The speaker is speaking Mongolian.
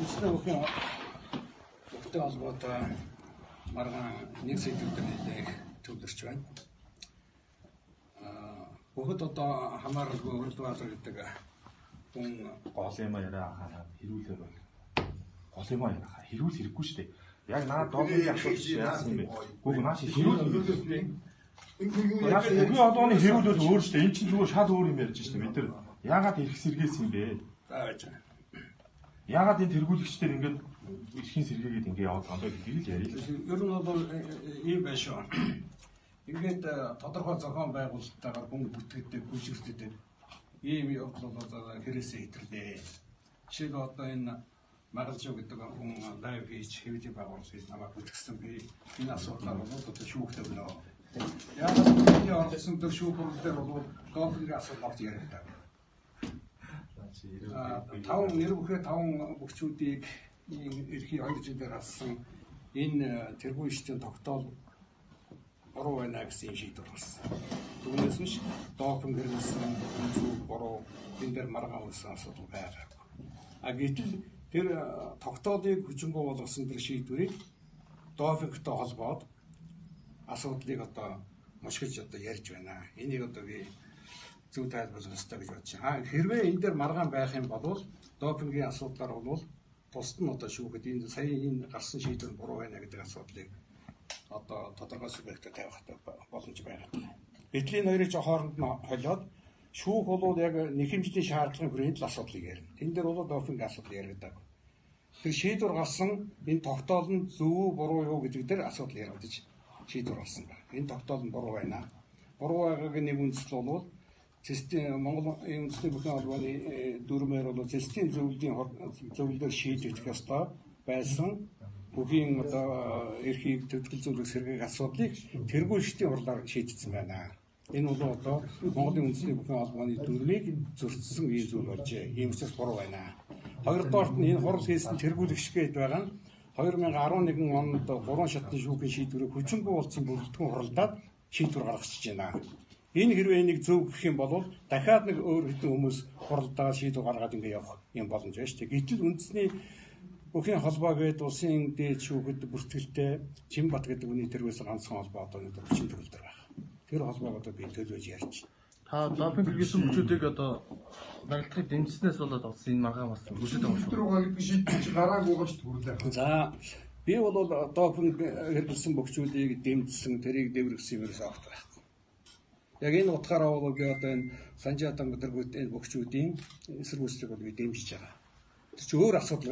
Үндэсний бүхэн бүхтэй холбоотой маргаан нэг сэдвээр нэлээх төвлөрч байна. Бүгд одоо хамааралгүй Хөрөлбаатар гэдэг хүн гол юм яриа хаа хэрүүлэр бол гол юм яриа хаа хэрүүл хэрэггүй шүү дээ. Яг наа допингийн асуудал яасан юм бэ? Гүг наа чи хэрүүл наа чи бүхний холбооны хэрүүл бол өөр шүү дээ. Эн чинь зүгээр шал өөр юм ярьж шүү дээ. Бид нар яагаад эрх сэргээсэн юм бэ? За байж байгаа. Яагаад энэ тэргүүлэгчдэр ингээд эрхийн сэргээгээд ингээд яваад байгаа юм бэ гэдгийг л яриа. Ер нь бол ийм байх шүү. Ингээд тодорхой зохион байгуулалттайгаар хүн бүтгэдэг, бүжигддэг ийм явдал бол хэрэгсээ хэтэрлээ. Жишээлбэл одоо энэ Магалжуу гэдэг хүн live хийж хэвлэлийн байгууллага хийж намайг бүтгсэн, би энэ асуудлаар бол одоо шүүхтэй өгнө. Яагаад миний оролцсон тэр шүүх хурал дээр бол допингийн асуудал авч яригдав. Таван нэр бүхээ таван бөхчүүдийг эрхийн 2 жилээр алсан энэ тэргүүн тогтоол буруу байна гэсэн юм шийдвэр гарсан. Түүнээс биш допинг хэрэглэсэн зөв буруу энэ дээр маргаан үүссэн асуудал байгаагүй. А гэтэл тэр тогтоолыг хүчингү болгосон тэр шийдвэрийг допингтой холбоод асуудлыг одоо мушгиж одоо ярьж байна. Энийг одоо би зөв тайлбарлах ёстой гэж бодож байна. Хэрвээ энэ дээр маргаан байх юм бол допингийн асуудлаар бол бусд нь одоо шүүхэд энэ сая энэ гарсан шийдвэр буруу байна гэдэг асуудлыг одоо тодорхой субъектэд тавих боломж байгаа. Гэтэл энэ хоёрыг хооронд нь холиод шүүх бол яг нэхэмжлийн шаардлагын хүрээнд л асуудлыг ярина. Тэн дээр бол допинг асуудал яригддаг. Тэр шийдвэр гарсан энэ тогтоол нь зөв үү буруу юу гэдэг дээр асуудал яригдаж шийдвэр гарсан байна. Энэ тогтоол нь буруу байна. Буруу байгаагийн нэг үндэслэл бол зэстийн Монгол үндэсний бүхэн холбооны дүрмээр бол зэстийн зөвлөлийн зөвлөлөөр шийдэгдэх ёстой байсан бүхийн одоо эрхийг төвлөрөл зөвлөх сэргээх асуудлыг тэргүүлэгчдийн хурлаар шийдсэн байна. Энэ бол одоо Монголын үндэсний бүхэн холбооны дүрмийг зөрчсөн ийм зүйл болжээ. Ийм учраас буруу байна. Хоёрдугаарт нь энэ хурал хийсэн тэргүүлэгч гээд байгаа нь 2011 онд 3 шатны шүүхийн шийдвэрийг хүчингүй болсон бүрэлдэхүүн хуралдаад шийдвэр гаргаж байна. Энэ хэрвээ энийг зөв гэх юм бол дахиад нэг өөр хэдэн хүмүүс хуралдаа шийдвэр гаргаад ингэ явах юм боломж байна шүү дээ. Гэтэл үндэсний бүхийн холбоо гээд улсын дээд шүүхэд бүртгэлтэй Чимбат гэдэг хүний тэргээс ганцхан холбоо одоо нэг хүчин төгөлдөр байна. Тэр холбоог одоо би төлөөж ярьж байна. Та допинг хэрэглэсэн хүчүүдийг одоо барилдахыг дэмжснээс болоод болсон энэ маргаан бас үүсэж байгаа юм шүү. Тэр угааг шийдэж гараагүй гооч төрлөө. За би бол допинг хэрэглэсэн бөхчүүдийг дэмжсэн, тэрийг дэврэгсэн юм ерөөсөө огт байхгүй. Яг энэ утгаараа бол би одоо энэ Санжаа Дангадаргүйт энэ бөхчүүдийн эсэргүүцлийг бол би дэмжиж байгаа. Тэр чинь өөр асуудал.